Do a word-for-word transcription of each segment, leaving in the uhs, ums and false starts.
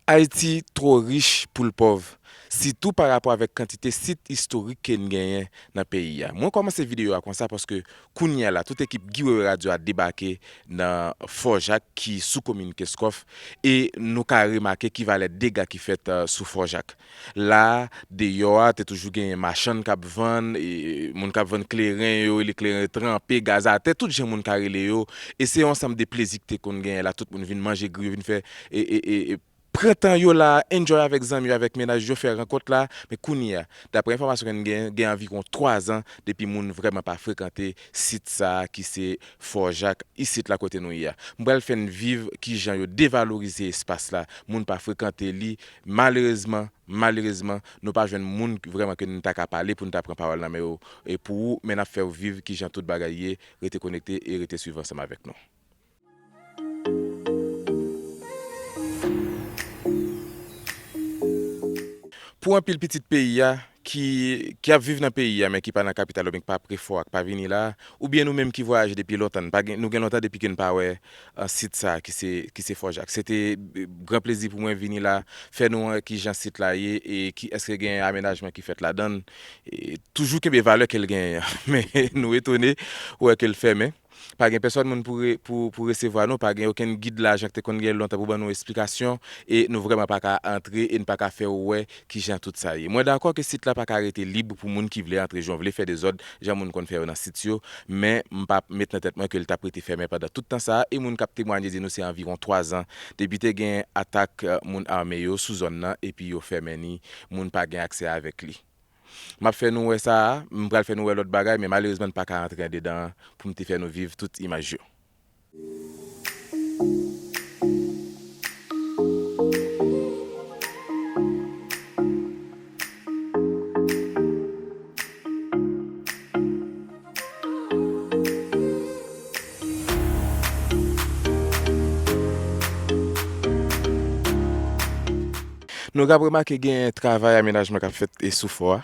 Ayiti twò rich pou l pòv, sitou pa rapò avèk kantite sit istorik ke n genyen nan peyi a. Mwen kòmanse videyo a konsa paske kounye a la, tout ekip Guy Wewe Radio a debake nan Fò Jak ki sou komin Kenskòf e nou ka remake ki valè dega ki fèt, eh, sou Fò Jak. La, deyò a, te toujou genyen machann k ap vann, e, moun k ap vann kleren, yo rele kleren tranpe, gaz atè, tout jan moun ka rele yo. E se yon ansanm de plezi ki te konn genyen la, tout moun vin manje gri yo, vin fè, e, e, e, e, pran tan yo la, enjoy avèk zanmi yo, avèk mennaj yo, fè rankont la. Men kounye a, daprè enfòmasyon ke n gen, gen anviwon twa zan depi moun vrèman pa frekante sit sa a ki se Fò Jak, isit la kote nou ye a. M pral fè n viv kijan yo devalorize espas la, moun pa frekante li. Malerezman, malerezman, nou pa jwenn moun vrèman ke n ta ka pale pou n ta pran pawòl nan men yo. E pou ou, men n ap fè w viv kijan tout bagay ye. Rete konekte e rete swiv ansanm avèk nou. Pou anpil pitit peyi a ki, ki ap viv nan peyi a, men ki pa nan kapital oubyen ki pa pre Fò a, ki pa vini la, oubyen nou menm ki vwayaje depi lontan, n pa gen, nou gen lontan depi ke n pa wè, eh, sit sa a ki se, ki se Fò Jak. Se te, eh, gran plezi pou mwen vini la, fè nou wè kijan sit la ye e ki, èske gen amenajman ki fèt ladan l. E toujou kenbe valè ke l genyen an, men nou etone wè ke l fèmen. Pa gen pèsòn moun pou re-, pou, pou resevwa nou, pa gen okenn gid la, jan k te konn gen lontan, pou ban nou esplikasyon, e nou vrèman pa ka antre, e n pa ka fè w wè kijan tout sa ye. Mwen dakò ke sit la pa ka rete lib pou moun ki vle antre jan w vle, fè dezòd, jan moun konn fè yo nan sit yo, men m p ap met nan tèt mwen ke l t ap rete fèmen pandan tout tan sa a, e moun k ap temwanye di nou se anviwon twa zan depi te gen atak, eh, moun ame yo sou zòn nan, epi yo fèmen ni, moun pa gen aksè avèk li. M ap fè nou wè sa a, m pral fè nou wè lòt bagay, men malerezman n pa ka antre andedan an pou m te fè nou viv tout imaj yo. Nou ka remake gen travay amenajman k ap fèt e sou fò a.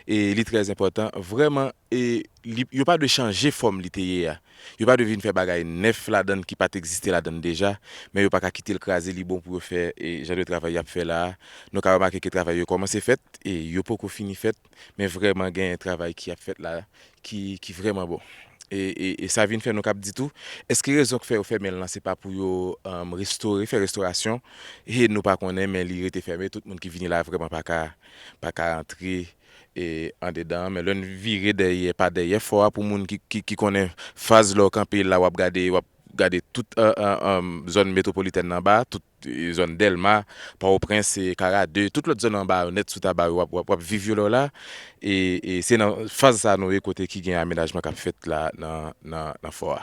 E li trè enpòtan. Vrèman, e li, yo pa dwe chanje fòm li te ye a. Yo pa dwe vin fè bagay nèf ladan l ki pa t egziste ladan l deja, men yo pa ka kite l kraze, li bon pou yo fè, e, jan de travay y ap fè la a. Nou ka remake ke travay yo kòmanse fèt, e yo poko fini fèt, men vrèman gen travay ki ap fèt la a, ki, ki vrèman bon. E, e, e sa vin fè nou k ap di tou, èske rezon k fè yo fèmen l lan se pa pou yo, um, restore, fè restorasyon, e nou pa konnen, men li rete fèmen, tout moun ki vini la a vrèman pa ka, pa ka antre, e, andedan, men lè n vire dèyè, pa dèyè fò a, pou moun ki, ki, ki konnen faz lè w kanpe la, w ap gade, w ap gade tout, eh, eh, eh, zòn metwopolitèn nan anba, tout, eh, zòn Dèlma, Pòtoprens, eh, Kara de, tout lòt zòn anba yo nèt sou Taba yo, w ap, w ap, w ap viv yo lè w la. E, e se nan faz sa a nou ye kote ki gen amenajman k ap fèt la nan, nan, nan fò a.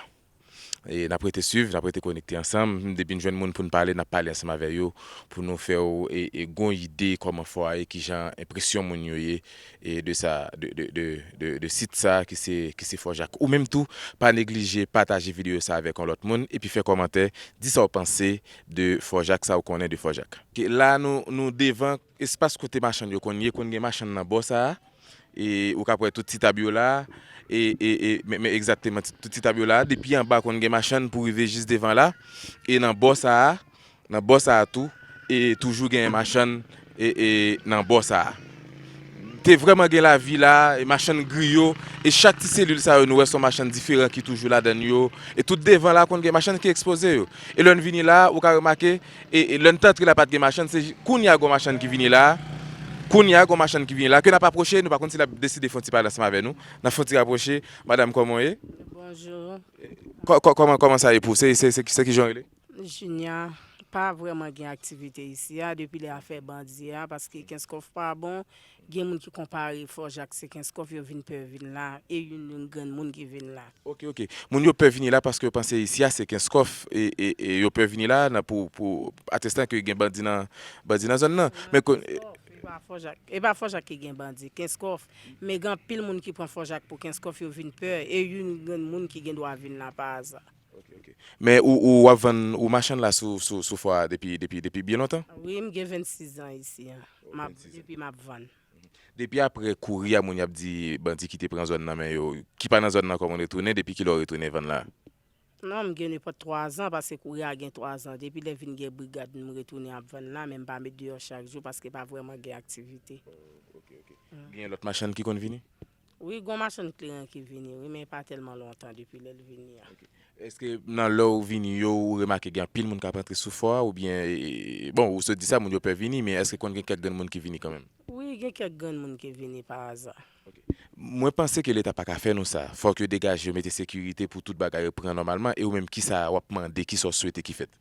E n ap rete swiv, n ap rete konekte ansanm. Depi n jwenn moun pou n pale, n ap pale ansanm avè yo pou nou fè w, e, e, gon ide kòman fò a ye, kijan enpresyon moun yo ye, e de sa, de, de, de, de, de sit sa a ki se, ki se Fò Jak. Ou menm tou, pa neglije pataje videyo sa a avèk yon lòt moun, epi fè kòmantè, di sa w panse de Fò Jak, sa w konnen de Fò Jak. Ok, la nou, nou devan espas kote machann yo konn ye, konn gen machann nan bò sa a, e ou ka wè tout ti tab yo la, e, e, e, men, men egzakteman, ti, tout ti tab yo la, depi anba konn gen machann pou rive jis devan la, e nan bò sa a, nan bò sa a tou, e toujou gen machann, e, e nan bò sa a. Te vrèman gen lavi la, e machann griyo, e chak ti selil sa yo nou wè se yon machann diferan ki toujou ladan yo, e tout devan la konn gen machann ki ekspoze yo. E lè n vini la, ou ka remake, e, e lè n t antre la pa t gen machann, se ji-, kounye a gon machann ki vini la, kounye a gon machann ki vini la, ke n ap apwoche, nou pa konn si l ap deside fè yon ti pale ansanm avè nou, n ap fè yon ti rapwoche, madanm kòman w ye? Bonjou. Kò-, kò-, kòman, kòman sa ye pou w? Se, se, se, se kijan w rele? Junia, pa vrèman gen aktivite isi a, depi lè afè bandi a, paske Kenskòf pa bon, gen moun ki konpare Fò Jak se Kenskòf, yo vin pè vin la, e youn youn grenn moun ki vin la. Ok, ok. Moun yo pè vini la paske yo panse isi a se Kenskòf, e, e, e yo pè vini la nan pou, pou atestan ke gen bandi nan, bandi nan zòn nan. Men kon- Kenskòf, e pa Fò Jak, e pa Fò Jak ki gen bandi, Kenskòf. Men gen anpil moun ki pran Fò Jak pou Kenskòf, yo vin pè, e youn grenn moun ki gen dwa vin la pa aza. Ok, ok. Men ou, ou w ap vann, ou machann la sou, sou, sou fò a depi, depi, depi byen lontan? Wi, m gen vennsis zan isi a. Oh, m ap, vennsis zan. Depi m ap vann. Depi apre kouri a moun y ap di bandi ki te pran zòn nan men yo, ki pa nan zòn nan kòman w retounen, depi kilè w retounen vann la? Non, m gen nenpòt twa zan, paske kouri a gen twa zan. Depi lè vin gen brigad, m retounen ap vann la, men m pa met deyò chak jou, paske pa vrèman gen aktivite. Oh, ok, ok. Gen lòt machann ki konn vini? Wi, gon machann kleren ki vini, wi, men pa tèlman lontan depi lè l vini a. Èske nan lè w vini yo, ou remake gen anpil moun k ap rantre sou fò a, oubyen, e, e, bon, ou sot di sa, moun yo pè vini, men èske konn gen kèk grenn moun ki vini kanmenm? Wi, gen kèk grenn moun ki vini pa aza. Mwen panse ke Leta pa ka fè nou sa. Fòk yo degaje yo, mete sekirite pou tout bagay repran nòmalman. E ou menm, kisa w ap mande, kisa w swete ki fèt?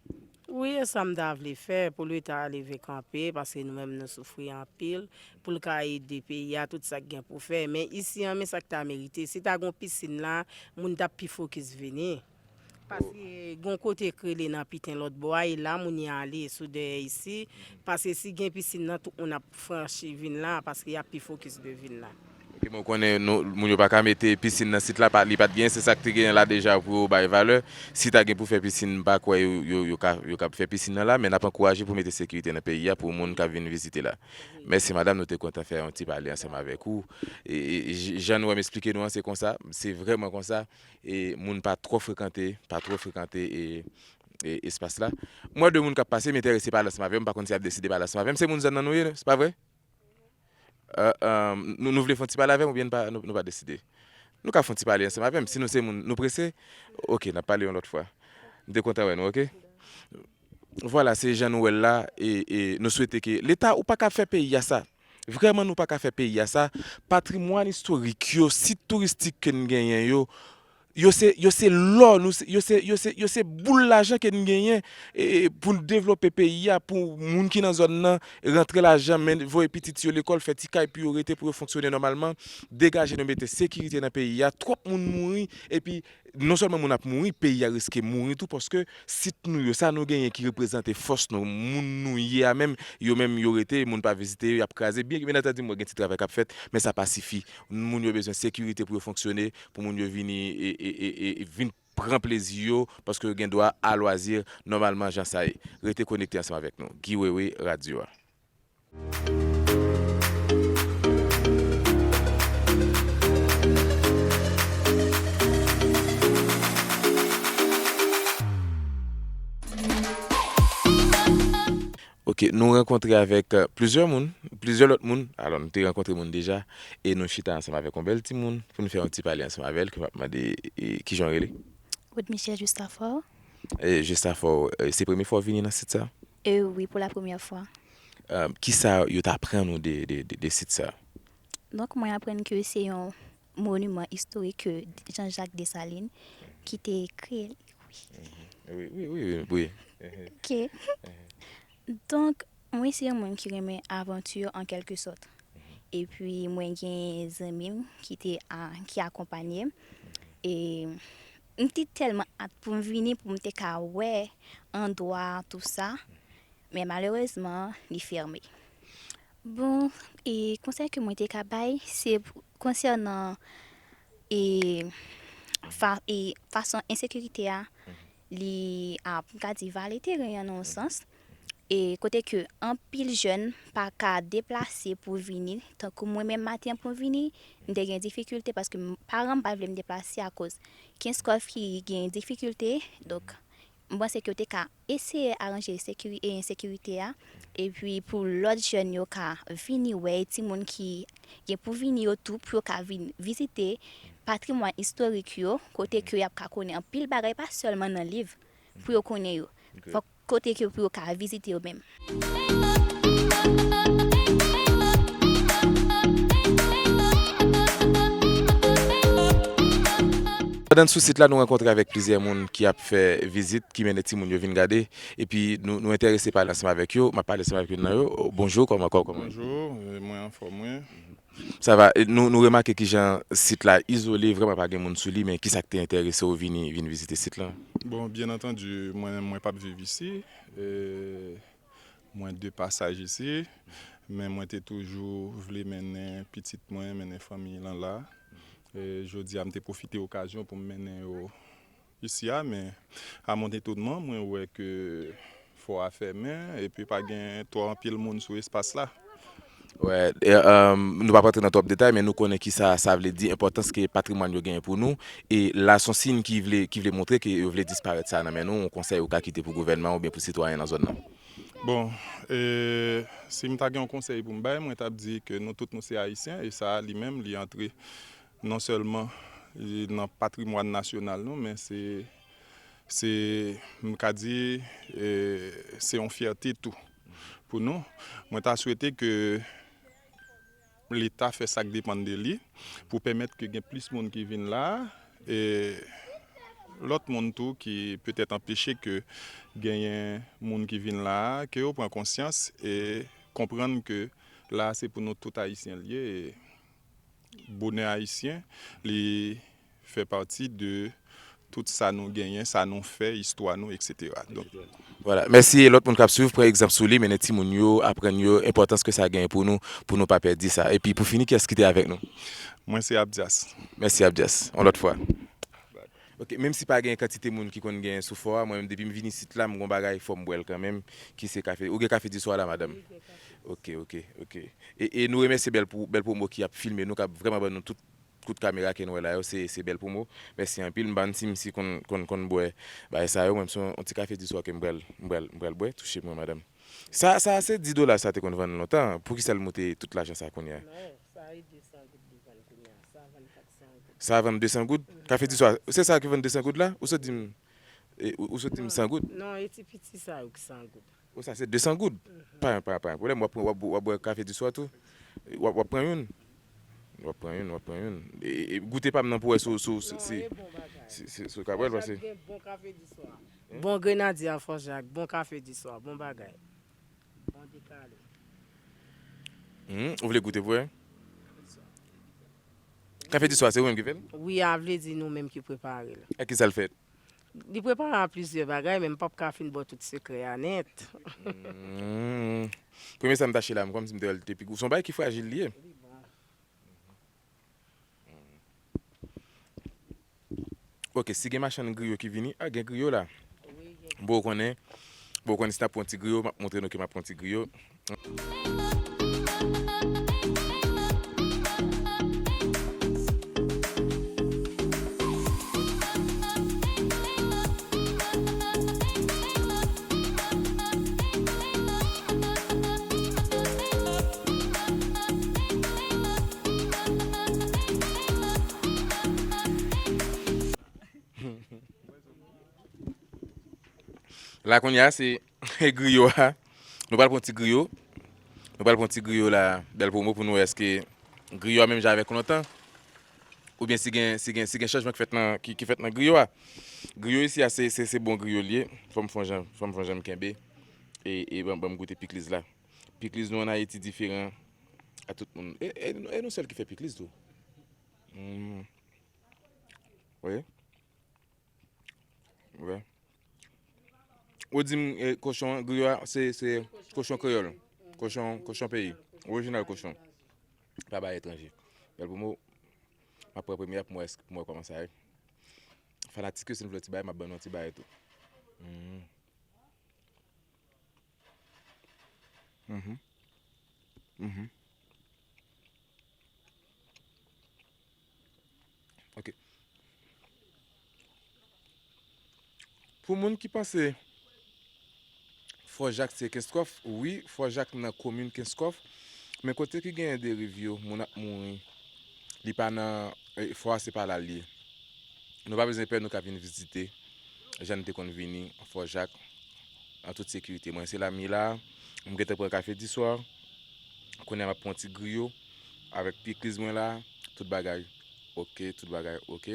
Wi, e sa m ta vle fè, pou Leta a leve kanpe, paske nou menm nou soufri anpil, pou l ka ede peyi a, tout sa k gen pou fè. Men isi an, men sa k ta merite. Si ta gon pisin la, moun t ap pi fokis vini. Paske gon kote k rele nan Piten lòt bò a, e la moun y ale sou dèyè isi. Paske si gen pisin nan, tout moun ap franchi vin la, paske y ap pi fokis de vin la. Ok, men w konnen nou, moun yo pa ka mete pisin nan sit la, pa, li pa t genyen, se sa k te genyen la deja pou yo bay valè. Si ta gen pou fè pisin, m pa kwè yo, yo, yo ka, yo ka fè pisin nan la, men n ap ankouraje pou mete sekirite nan peyi a pou moun k ap vin vizite la. Mèsi madanm, nou te kontan fè yon ti pale ansanm avèk ou. E, e, j- jan nou wè m esplike nou an, se konsa, se vrèman konsa. E moun pa twò frekante, pa twò frekante e, e espas la. M wè de moun k ap pase, m enterese pale ansanm avè yo, m pa konn si y ap deside pale ansanm avè m. Se moun zòn nan nou ye, se pa vre? Euh, euh, nou, nou vle fè yon ti pale avè m oubyen nou pa, nou, nou pa deside? Nou ka fè yon ti pale ansanm avè m. Si nou se moun, nou prese, ok, n ap pale yon lòt fwa. M te kontan wè nou, ok? Vwala, se jan nou wè l la, e, e nou swete ke Leta, ou pa ka fè peyi a sa. Vrèman, nou pa ka fè peyi a sa. Patrimwàn istorik yo, sit touristik ke n genyen yo, yo se, yo se lò, nou se, yo se, yo se, yo se boul lajan ke n genyen e, e, pou n devlope peyi a, pou moun ki nan zòn nan rantre lajan, men voye pitit yo lekòl, fè ti kay pou yo rete, pou yo fonksyone nòmalman, degaje nou mete sekirite nan peyi a. Twòp moun mouri, epi non sèlman moun ap mouri, peyi a riske mouri tou, paske sit nou yo, sa nou genyen ki reprezante fòs nou, moun nou ye a menm, yo menm yo rete, moun pa vizite yo, y ap kraze. Byen, byen antandi, m wè gen ti travay k ap fèt, men sa pa sifi. Moun yo bezwen sekirite pou yo fonksyone, pou moun yo vini, e, e, e, e, vin pran plezi yo, paske yo gen dwa a lwazi nòmalman jan sa ye. Rete konekte ansanm avèk nou. Guy Wewe, radyo a. Ok, nou rankontre avèk, euh, plizyè moun, plizyè lòt moun. Alò, nou te rankontre moun deja, e nou chita ansanm avèk yon bèl timoun pou nou fè yon ti pale ansanm avè l, ke m ap mande, e, kijan w rele? Rodmichelle Justafor. E, Justafor, e, se premye fwa w vini nan sit sa? E wi, pou la premyè fwa. Euh, kisa yo t aprann ou de, de, de, de sit sa? Donk, mwen aprann ke se yon moniman istorik ke Jean-Jacques Dessalines ki te kreye li. Wi, wi, wi, wi. Ok. Donk, mwen se yon moun ki renmen avanti an kèlke sòt. Epi mwen gen zanmi m ki te a, ki akonpanye m. E m te tèlman at pou m vini, pou m te ka wè andwa, tou sa. Men malerezman, li fèmen. Bon, e konsèy ke mwen te ka bay, se pou- konsènan e, fa, e fason ensekirite a, li ap, m ka di, vale teren an nan yon sans. E kote ke anpil jèn pa ka deplase pou vini, tankou mwen menm maten an pou m vini, m te gen difikilte paske m- paran m pa t vle m deplase akoz Kenskòf ki gen difikilte. Donk, m panse ke yo te ka eseye aranje sekiri- e ensekirite a, epi pou lòt jèn yo ka vini wè, e timoun ki gen pou vini yo tou, pou yo ka vin vizite patrimwàn istorik yo, kote ke y ap ka konnen anpil bagay, pa sèlman nan liv, pou yo konnen yo. Fòk kote ke pou yo ka vizite yo menm. Pandan n sou sit la, nou rankontre avèk plizyè moun ki ap fè vizit, ki mennen timoun yo vin gade, epi nou, nou enterese pale ansanm avèk yo. M ap pale ansanm avèk youn nan yo. Bonjou, kòman, kòman? Bonjou, e, mwen anfòm, wi. Sa va, e, nou, nou remake kijan sit la izole, vrèman pa gen moun sou li, men kisa k te enterese w vini, vin vizite sit la? Bon, byen antandi, mwen, mwen p ap viv isi. E, mwen de pasaj isi, men mwen te toujou vle mennen pitit mwen, mennen fanmi lan la. E, jodi a, m te pwofite okazyon pou m mennen yo isi a, men, à mon étonnement, mwen wè ke fò a fèmen, epi pa gen twò anpil moun sou espas la. Wè, e, um, nou p ap rantre nan twòp detay, men nou konnen kisa sa vle di, enpòtans ke patrimwàn yo genyen pou nou. E la, se yon siy ki vle, ki vle montre ke yo vle disparèt sa nan men nou, yon konsèy ou ka kite pou gouvènman oubyen pou sitwayen nan zòn nan? Bon, e, si m ta gen yon konsèy pou m bay, mwen t ap di ke nou tout nou se Ayisyen, e sa a li menm, li antre non sèlman li nan patrimwàn nasyonal nou, men se, se, m ka di, e, se yon fyète tou pou nou. Mwen ta swete ke Leta fè sa k depann de li pou pèmèt ke gen plis moun ki vin la, e lòt moun tou ki petèt anpeche ke genyen moun ki vin la, ke yo pran konsyans e konprann ke la se pou nou tout Ayisyen l ye, e bonè ayisyen, li fè pati de tout sa nou genyen, sa nou fè, istwa nou, et cetera. Donk, vwala. Mèsi, e lòt moun k ap swiv, pran egzanp sou li, mennen timoun yo, aprann yo enpòtans ke sa genyen pou nou, pou nou pa pèdi sa. Epi pou fini, kiyès ki te avèk nou? Mwen se Abdias. Mèsi, Abdias. Yon lòt fwa. Ok, menm si pa gen kantite moun ki konn gen sou fò a, mwen menm depi m vin isit la, m gon bagay fò m bwè l kanmenm, ki se kafe. Ou gen kafe di swa la, madanm? Ok, ok, ok. E, e nou remèsye Bèl Pwo-, Bèl Pwomo ki ap filme nou, k ap vrèman ban nou tout kout kamera ke n wè la yo, se, se Bèl Pwomo. Mèsi anpil, m pa konn si misye konn, konn, konn bwè bagay sa yo, mwen menm se yon, yon ti kafe di swa ke m pral, m pral, m pral bwè, touche mwen, madanm. Sa, sa se dis dola sa te konn vann lontan, poukisa l moute tout lajan sa kounye a? Non, sa e de san goud li vann kounye a, sa vann kat san goud. Sa vann de san goud? Kafe di swa, se sa ki vann de san goud la? Ou sot di m, e, ou, ou sot di m san goud? Non, e ti piti sa yo ki san goud. O, sa se de san goud. Pa, pa, pa gen pwoblèm, w ap, w ap, w ap bwè kafe di swa tou. W ap, w ap pran youn. W ap pran youn, w ap pran youn. E, e, goute pa m nan pou wè si, si, si, si, si, si w ka bwè l, paske. Fò Jacques gen bon kafe di swa. Bon grenadye a Fò Jacques, bon kafe di swa, bon bagay. Bon dekale. Hmm, ou vle goute pou wè? Kafe di swa, se ou menm ki fè l? Wi, a vle di nou menm ki prepare l. E ki sa l fèt? Li prepare a plizyè bagay, men m p ap ka fin ba w tout sekrè a nèt. Hmm. Premye sa m tache la, m kòmsi m te wè l te pi gou. Se yon bagay ki frajil li ye. Li bon. Ok, si gen machann griyo ki vini, a, gen griyo la. Wi, gen. Bon, ou konnen, bon, ou konnen si n ap pran ti griyo, m ap montre nou ke m ap pran ti griyo. La kounye a, se griyo a. Nou pral pran ti griyo. Nou pral pran ti griyo la, Bèl Pwomo, pou nou wè èske griyo a menm jan avèk lontan. Oubyen si gen, si gen, si gen chanjman ki fèt nan, ki, ki fèt nan griyo a. Griyo isi a, se, se, se bon griyo l ye. Fò m fè yon jan, fò m fè yon jan m kenbe. E, e ban, ban m goute pikliz la. Pikliz nou ann Ayiti diferan a tout moun. E, e, e nou sèl ki fè pikliz tou. Hmm. Wi. Wi. Ou di m, e, kochon griyo a, se, se kochon kreyòl. Kochon, kochon peyi. Orijinal kochon. Pa bay etranje. Bèl Pwomo, m ap pran premye a pou m wè, pou m wè kòman sa ye. Fanatik yo, si n vle yon ti bagay, m ap ban nou yon ti bagay tou. Mhm. Mhm. Mhm. Ok. Pou moun ki panse Fò Jak se Kenskòf, wi, Fò Jak nan komin Kenskòf, men kote ki genyen deriv yo, moun ap mouri, li pa nan, e, fò a se pa la l ye. Nou pa bezwen pè, nou ka vin vizite, jan n te konn vini Fò Jak, an tout sekirite. Mwen se la m ye la, m gentan pran kafe di swa, kounye a m ap pran yon ti griyo, avèk pikliz mwen la, tout bagay oke, tout bagay oke.